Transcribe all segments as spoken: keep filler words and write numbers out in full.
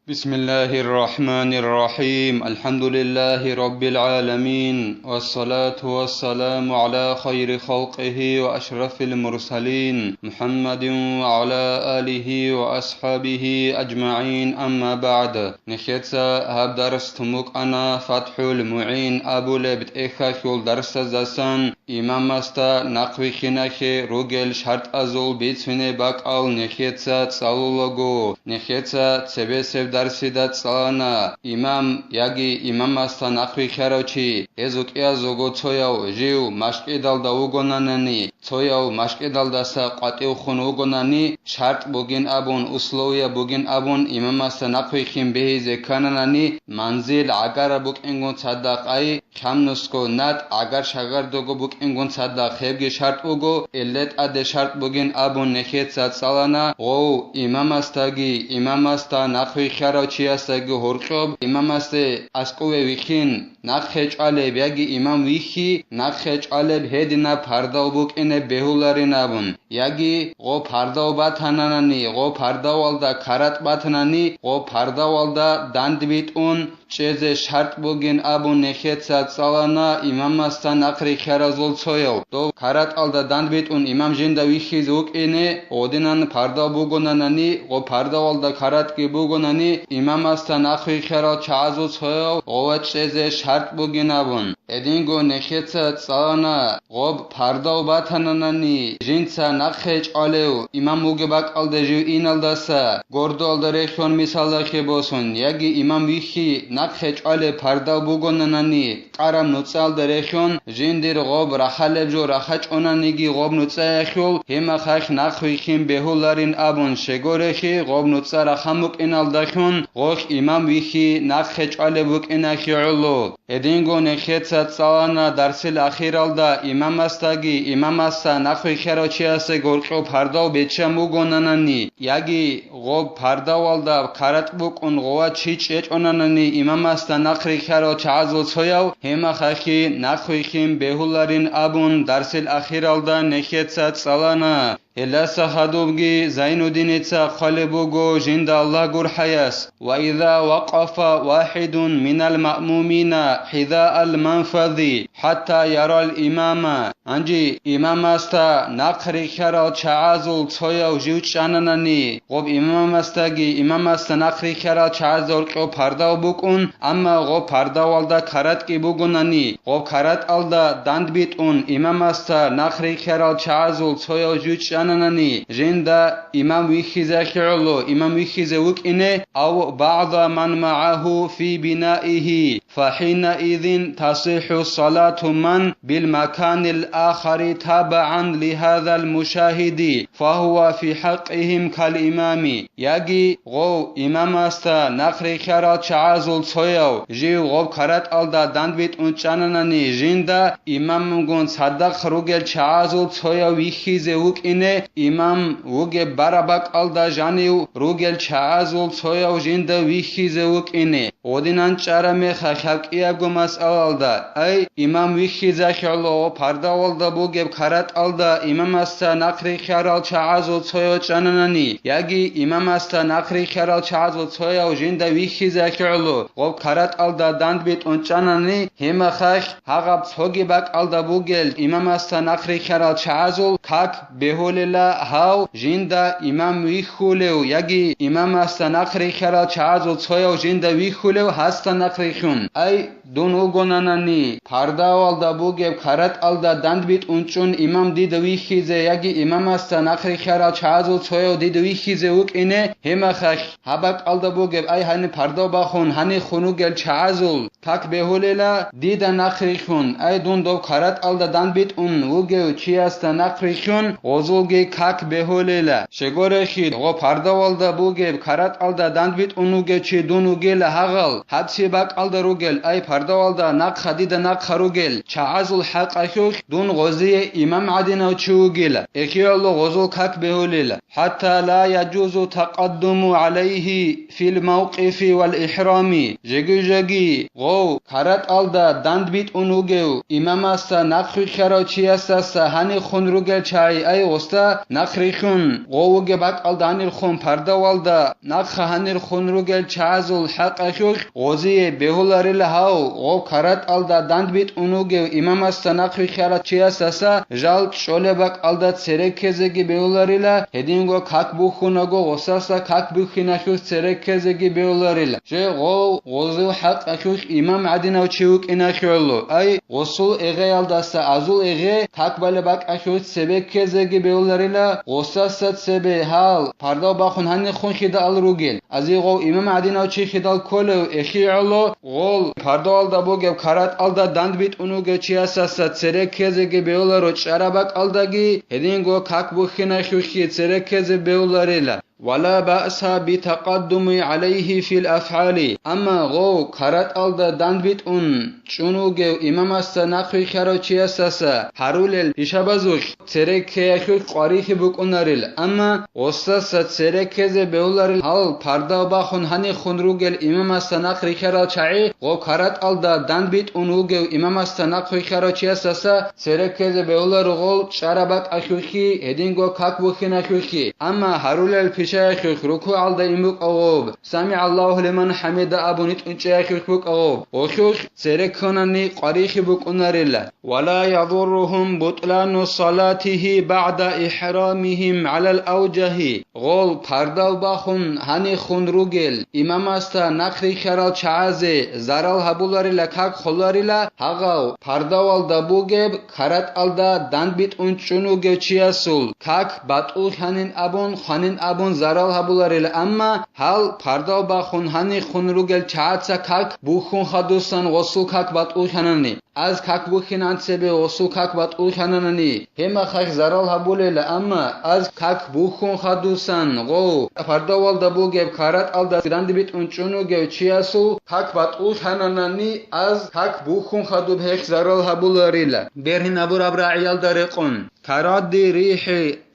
بسم الله الرحمن الرحيم. الحمد لله رب العالمين. والصلاة والسلام على خير خلقه وأشرف المرسلين محمد وعلى آله وأصحابه أجمعين. أما بعد. Нехеца гьаб дарс тумукъана ФатхӀул МугӀин абулеб тӀехьалъул дарсаздасан. Имамасда нахъвихьинахье ругел шартӀазул бицине бакӀал нехеца цӀалулаго, нехеца цебесеб дарсида цӀалана, имам яги имамасда нахъвихьарав чи, гьезул кӀиязулго цояв жив машкӀидалда вугонанани, цояв машкӀидалдаса къватӀивхун вугонани, шартӀ бугин абун, условия бугин абун, имамасда нахъвихьин бегьизе ккананани, манзил гӀагараб букӀингун цадахъ ай, хъамнусго, натӀ гӀагар-шагардаго букӀингун цадахъ гьебги шартӀ буго, эле тӀаде шартӀ бугин абун нехеца цӀалана, гъов имамасдаги, имамасда нахъвихьарав чиясдаги гьоркьоб, имамасде аскӀове вихьин, нахъе чӀвалеб яги имам вихьи, нахъе чӀвалеб гьединаб пардав букӀине бегьуларин абун, яги гъо пардав батананани, гъо пардавалда каратӀ батанани, гъо пардавалда дандбитӀун, чӀезе шартӀ бугин абун нехеца цӀалана имамасда нахърихьаразул цояв. Дов каратӀалда дандбитӀун имам жинда вихьизе вукӀине, гъодинан пардав бугонанани, гъо пардавалда каратӀги бугонани, имамасда нахърихьарал чагӀазул цояв гъова чӀезе шартӀ бугин абун. Гьединго нехеца цӀалана, гъоб пардав батананани, жинца нахъе чӀвалев имам вугеб бакӀалда жив иналдаса, гордоялда рехьон мисалалъе босун, яги имам вихьи нахъе чӀвалеб пардав бугонанани, къараб нуцӀалда рехьон, жиндир гъоб рахалеб жо рахачӀонаниги гъоб нуцӀаялъул, гьемахъахь нахъвихьин бегьуларин абун щегорехи, гъоб нуцӀа рахам букӀиналдалъун гъолъ имам вихьи нахъе чӀвалеб букӀинахье гӀоло. Гьединго нехеца цӀалана дарсил ахиралда имамасдаги, имамасда нахъвихьарав чиясе горкьо пардав беччан бугонанани, яги гъоб пардавалда каратӀ букӀун гъова чи чӀечӀонанани имамасда нахърихьарал чагӀазул цояв, гьемахъахьи нахъвихьин бегьуларин абун дарсил ахиралда нехеца цӀалана. Гьелдаса хадубги Зайнуддиница хъвалеб буго жинда Аллагь гурхӀаяс: «Ва иза вакъафа вахидун минал маъмумина хӀизаал манфази хӀатта ярал имама». Гьанже имамасда нахърихьарал чагӀазул цояв жив чӀананани, гъоб имамасдаги имамасда нахърихьарал чагӀазда гьоркьов пардав букӀун, амма гъоб пардавалда каратӀги бугонани, гъоб каратӀалда дандбитӀун имамасда нахърихьарал чагӀазул цояв жив чӀананани, жинда имам вихьизехье гӀоло, имам вихьизе вукӀине, ав багӀда ман магӀагьу фи бинаигьи, фахӀинаизин тасихӀу салату ман билмаканил ахари табагӀан лигьазал мушагьиди, фагьува фи хӀакъигьим кал имами. Яги гъов имамасда нахърихьарал чагӀазул цояв жив гъоб каратӀалда дандбитӀун чӀананани, жинда имамгун цадахъ ругел чагӀазул цояв вихьизе вукӀине, имам вугеб бараб бакӀалда жанив ругел чагӀазул цояв жинда вихьизе вукӀине. Гъодинан чӀараб мехалъ гьаб кӀиябго масъалалда, ай, имам вихьизахьуларо пардавалда бугеб каратӀалда имамасда нахърихьарал чагӀазул цояв чӀананани, яги имамасда нахърихьарал чагӀазул цояв жинда вихьизахьуларо гъоб каратӀалда дандбитӀун чӀанани, гьемахалъ гьагъаб цоги бакӀалда бугел имамасда нахърихьарал чагӀазул как бегьулела гьав жинда имам вихьулев яги имамасда нахърихьарал чагӀазул цояв жинда вихьулев гьасда нахърихьун. Ай, дун вугонанани, пардавалда бугеб каратӀалда дандбитӀун чӀун имам дида вихьизе яги имамасда нахърихьарал чагӀазул цояв дида вихьизе вукӀине, гьемахалъ гьаб бакӀалда бугеб, ай, гьаниб пардав бахун, гьанихун вугел чагӀазул как бегьулела дида нахърихьун, ай, дун доб каратӀалда дандбитӀун вугев чиясда нахърихьун, гъозулги как бегьулела. Щегорехи, гъо пардавалда бугеб каратӀалда дандбитӀун вугев чи дун вугела гьагъал, гьаб цебе бакӀалда ругел, ай, пардавалда нахъа дида нахъа ругел чагӀазул хӀакъалъулъ дун гъозие имам гӀадинав чи вугела. Эхиялъул гъозул как бегьулела. حتى لا يجوز التقدم عليه في الموقف والإحرام. Жеги-жеги гъов каратӀалда дандбитӀун вугев имамасда нахърихьарав чиясдаса гьанихун ругел чагӀи, ай, гъосда нахъ рихьун, гъов вугеб бакӀалда гьанирхун пардавалда нахъа гьанирхун ругел чагӀазул хӀакъалъулъ гъозие бегьуларила гьав, гъов каратӀалда дандбитӀун вугев имамасда нахъ вихьарав чиясаса жал чӀолеб бакӀалда цере ккезеги бегьуларила, гьединго как бухьунаго гъосаса как бухьиналъулъ цере ккезеги бегьуларила. Жегъов гъозул хӀакъалъулъ имам гӀадинав чи вукӀиналъулъ, ай, гъосул эгъеялдаса азул эгъе как балеб бакӀалъулъ цебе ккезеги бегьуларила, гъосаса цебе гьал пардав бахун гьанихун хидаал ругел. Азигъов имам гӀадинав чи хидал кколев эхи гӀоло, гъол пардавалда бугеб каратӀалда дандбитӀун вугев чиясаса цере ккезеги бегьуларо чӀараб бакӀалдаги, гьединго как бухьиналъулъги цере ккезе бегьуларила. ولا بأس بالتقدم عليه في الأفعال. Амма гъов каратӀалда дандбитӀун чӀун вугев имамасда нахъ вихьарав чиясаса гьарулел пишабазулъ цере ккеялъулъ къварилъи букӀунарил, амма гъосаса цере ккезе бегьуларил гьал пардав бахун гьанихун ругел имамасда нахъ рихьарал чагӀи гъов каратӀалда дандбитӀун вугев имамасда нахъ вихьарав чиясаса цере ккезе бегьуларо гъол чӀараб бакӀалъулъги, гьединго как бухьиналъулъги. Амма гьарулел пишаялъулъ рукугӀалда ин букӀа гъоб, «СамигӀаллагьу лиман хӀамида» абун итӀун чӀеялъулъ букӀа гъоб, гъолъулъ цере кканани къварилъи букӀунарила. ولا يضرهم بطلان صلاته بعد إحرامهم على الأوجه. Гъол пардав бахун гьанихун ругел имамасда нахъ рихьарал чагӀазе зарал гьабуларила как холарила, гьагъав пардавалда бугеб каратӀалда дандбитӀун чӀун вугев чиясул как батӀуллъанин абун, хванин абун зарал гьабуларила, амма гьал пардав бахун гьанихун ругел чагӀаца как бухьун хадусан гъосул как батӀуллъанани. Аз как бухьинан цебе гъосул как батӀуллъананани, гьемахъ зарал гьабулела, амма аз как бухьун хадусан гъов пардавалда бугеб каратӀалда дандбитӀун чӀун вугев чиясул как батӀуллъананани, аз как бухьун хадуб гьехъ зарал гьабуларила. Бергьин абураб рагӀиялда рекъон. كرد الريح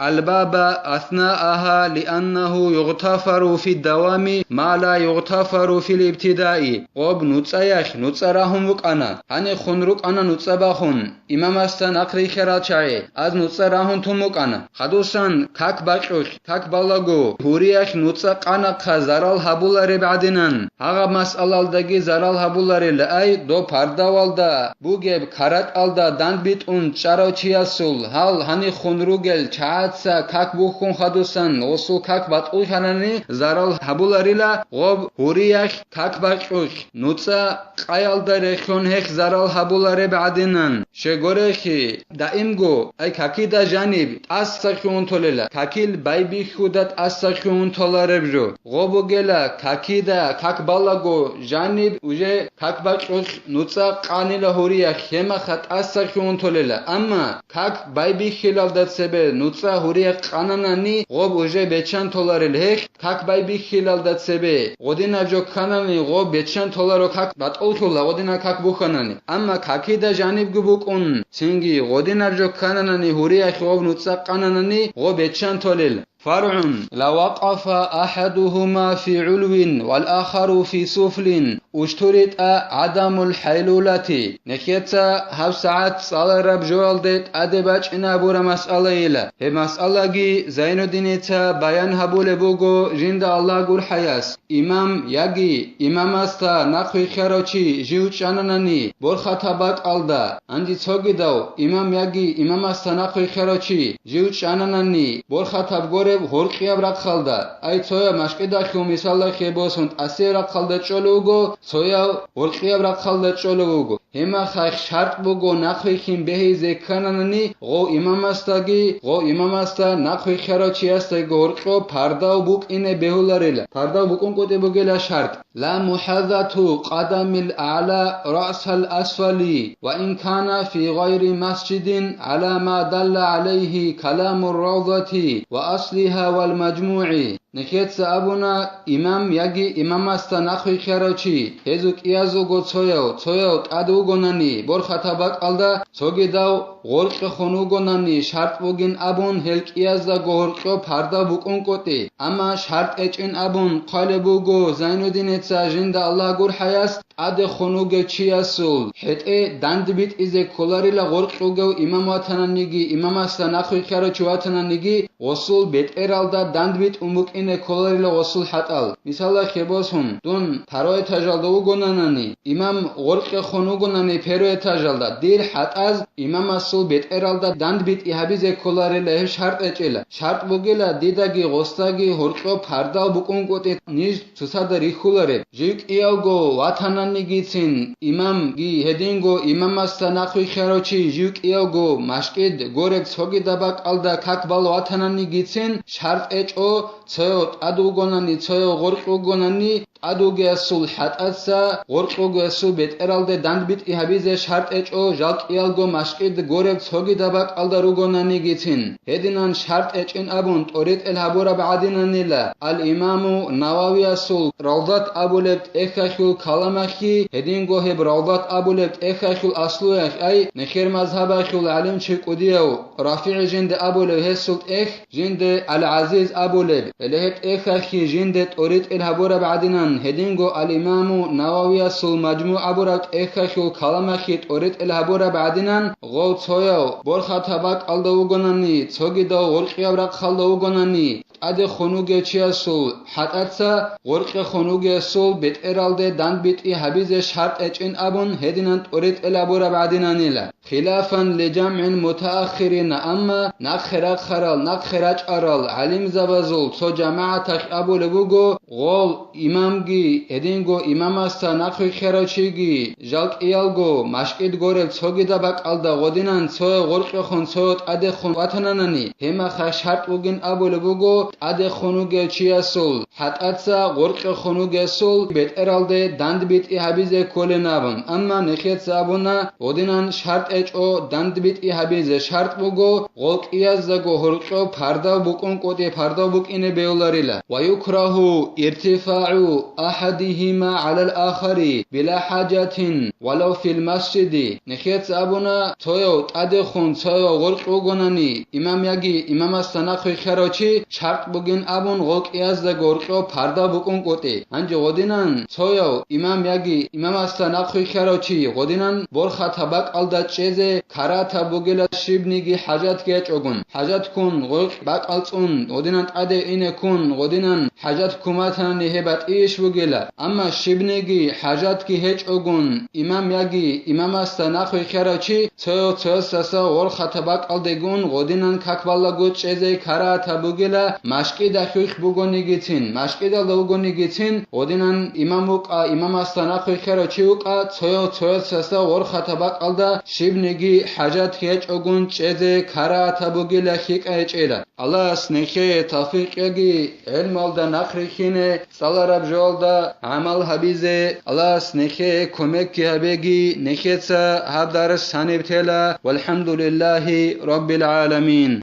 الباب أثناءها لأنه يغتفر في الدوام ما لا يغتفر في الابتداء. Гъоб нуцӀаялъ нуцӀа рагьун вукӀана. Гьанихун рукӀана нуцӀа бахун. Имамасда нахъ рихьарал чагӀи, аз нуцӀа рагьун тун вукӀана. Хадусан как бакьулъ, как балаго, гьуриялъ нуцӀа къанахъа зарал гьабулареб гӀадинан, гьагъаб масъалалдаги зарал гьабуларила, ай, доб пардавалда бугеб каратӀалда дандбитӀун чӀарав чиясул гьал гьанихун ругел чагӀаца как бухьун хадусан гъосул как батӀуллъанани зарал гьабуларила, гъоб гьуриялъ как бакьулъ, нуцӀа къаялда рехьун гьехъ зарал гьабулареб гӀадинан. Щегорехъи, даимго, ай какида жаниб тӀаса хьун толела, какил байбихьуда тӀаса хьун толареб жо. Гъо бугела, какида как балаго жаниб уже как бакьулъ нуцӀа къанила гьурия хемаха тӀаса хьун толела. Амма как байбихьилалда цебе нуцӀа гьурия къананани гъоб уже бечан толарел гьехъ, как байбихьилалда цебе гъодинаб жо кканани гъоб бечан толаро как батӀуллъула гъодинаб как бухьанани. Амма какида жанибго букӀун, цинги гъодинаб жо ккананани гьуриялъ гъоб нуцӀа къананани гъоб бечан толел. فرع: لو وقف أحدهما في علو والآخر في سفل اشترط عدم الحيلولة. Нехеца гьаб сагӀат цӀалараб жоялде тӀаде бачӀина бура масъалайила. Гьеб масъалаги Зайнуддиница баян гьабулеб буго жинда Аллагь гурхӀаяс. Имам яги имамасда нахъвихьарав чи жив чӀананани борхатаб бакӀалда, анди цогидав имам яги имамасда нахъвихьарав чи жив чӀананани борхатаб гореб гьоркьияб рахъалда, ай цояб машкӀидалъул мисалалъе босун тӀасияб рахъалда чӀолев вуго, цояв гьоркьияб рахъалда чӀолев вуго. Гьемахъ шартӀ буго нахъвихьин бегьизе ккананани гъов имамасдаги, гъов имамасда нахъвихьарав чиясдаги гьоркьоб пардав букӀине бегьуларила. Пардав букӀункӀутӀи бугела шартӀ: لا محاذاة قدم الأعلى رأس الأسفل وإن كان في غير مسجد على ما دل عليه كلام الروضة وأصلها والمجموع. Нехеца абуна, имам яги имамасда нахъвихьарав чи, гьезул кӀиязулго цояв, цояв тӀад вугонани борхатаб бакӀалда, цогидав гъоркьехун вугонани шартӀ бугин абун, гьел кӀияздаго гьоркьоб пардав букӀункӀутӀи. Амма шартӀ гьечӀин абун хъвалеб буго Зайнуддиница, жинда Аллагь гурхӀаяс, тӀадехун вугев чиясул хӀетӀе дандбитӀизе кколарила гъоркь вугев имам ватананиги, имамасда нахъвихьарав чи ватананиги, гъосул бетӀералда дандбитӀун букӀине кколарила гъосул хӀатӀал. Мисалалъе босун, дун второй этажалда вугонанани, имам гъоркьехун вугонани первый этажалда, дир хӀатӀаз имамасул бетӀералда дандбитӀи гьабизе кколарила, гьеб шартӀ гьечӀила. ШартӀ бугила дидаги гъосдаги гьоркьоб пардав букӀункӀутӀи ниж цоцазда рихьулареб. Жив кӀиявго ватананигицин, имамги гьединго имамасда нахъвихьарав чи жив кӀиявго машкӀид гореб цогидаб бакӀалда как бал ватананигицин, шартӀ гьечӀо, цояв тӀад вугонани, цояв гъоркь вугонани, тӀад вугеясул хӀатӀаца гъоркь вугеясул бетӀералде дандбитӀи гьабизе шартӀ гьечӀо, жал кӀиялго машкӀид гореб цогидаб бакӀалда ругонанигицин. Гьединан шартӀ гьечӀин абун тӀоритӀел гьабураб гӀадинанила, ал-Имаму Нававиясул Равдат абулеб тӀехьалъул каламалъги, гьединго гьеб Равдат абулеб тӀехьалъул аслуялъ, ай, нехер мазгьабалъул гӀалимчи кӀудияв РафигӀи жинда абулев гьесул тӀехь, жинда Ал-ГӀазиз абулеб, гьеле гьеб тӀехьалъги жинда тӀоритӀел гьабураб гӀадинан, гьединго ал-Имаму Нававиясул МажмугӀ абураб тӀехьалъул каламалъги тӀоритӀел гьабураб гӀадинан, гъов цояв борхатаб бакӀалда вугонани, цогидав гъоркьияб рахъалда вугонани, тӀадехун вугев чиясул хӀатӀаца гъоркьехун вугеясул бетӀералде дандбитӀи гьабизе шартӀ гьечӀин абун гьединан тӀоритӀел гьабураб гӀадинанила. Хилафан ли жамгӀин мутааххирина, амма нахъе рахъарал, нахъе рачӀарал гӀалимзабазул цо жамагӀаталъ абулеб буго, гъол имамги, гьединго имамасда нахъвихьарав чиги, жал кӀиялго машкӀид гореб цогидаб бакӀалда гъодинан цояв гъоркьехун, цояв тӀадехун ватананани, гьеб мехалъ шартӀ бугин абулеб буго тӀадехун вугев чиясул хӀатӀаца гъоркьехун вугесул бетӀералде дандбитӀи гьабизе кколин абун, амма нехеца абуна, гъодинан шартӀ гьечӀо дандбитӀи гьабизе, шартӀ буго гъол кӀияздаго гьоркьоб пардав букӀункӀутӀи, пардав букӀине бегьуларила. Ва юкрагьу иртифагӀу ахӀадигьима гӀалал ахари била хӀажатин валав фил масжиди. Нехеца абуна, цояв тӀадехун, цояв гъоркь вугонани, имам яги имамасда нахъвихьарав чи шартӀ бугин абун гъол кӀиязда гъоркьо пардав букӀункӀутӀи. Гьанже гъодинан цояв имам яги имамасда нахъвихьарав чи гъодинан борхатаб бакӀалда чӀезе карагьатаб бугила щибниги хӀажатги гьечӀогун. ХӀажатккун гъоркь бакӀал цӀун гъодинан тӀаде инеккун гъодинан хӀажат ккун батани гьеб батӀийищ бугила. Амма щибниги хӀажатги гьечӀогун, имам яги имамасда нахъвихьарав чи цояв цоясдаса ворхатаб бакӀалдегун гъодинан как балаго чӀезе карагьатаб бугила, машкӀида хьухь бугонигицин, машкӀидалда вугонигицин, гъодинан имам вукӀа, имамасда нахъвихьарав чи вукӀа, цояв цоясдаса ворхатаб бакӀалда щибниги хӀажат гьечӀогун чӀезе карагьатаб бугила, лъикӀа гьечӀила. Аллагьас нехее тавфикъ яги, гӀелмалда нахърихьине, цӀалараб жоялда гӀамал гьабизе. Аллагьас нехее кумекги гьабеги, нехеца гьаб дарс гьаниб тела. ВалхӀамдулиллагьи раббил гӀаламин.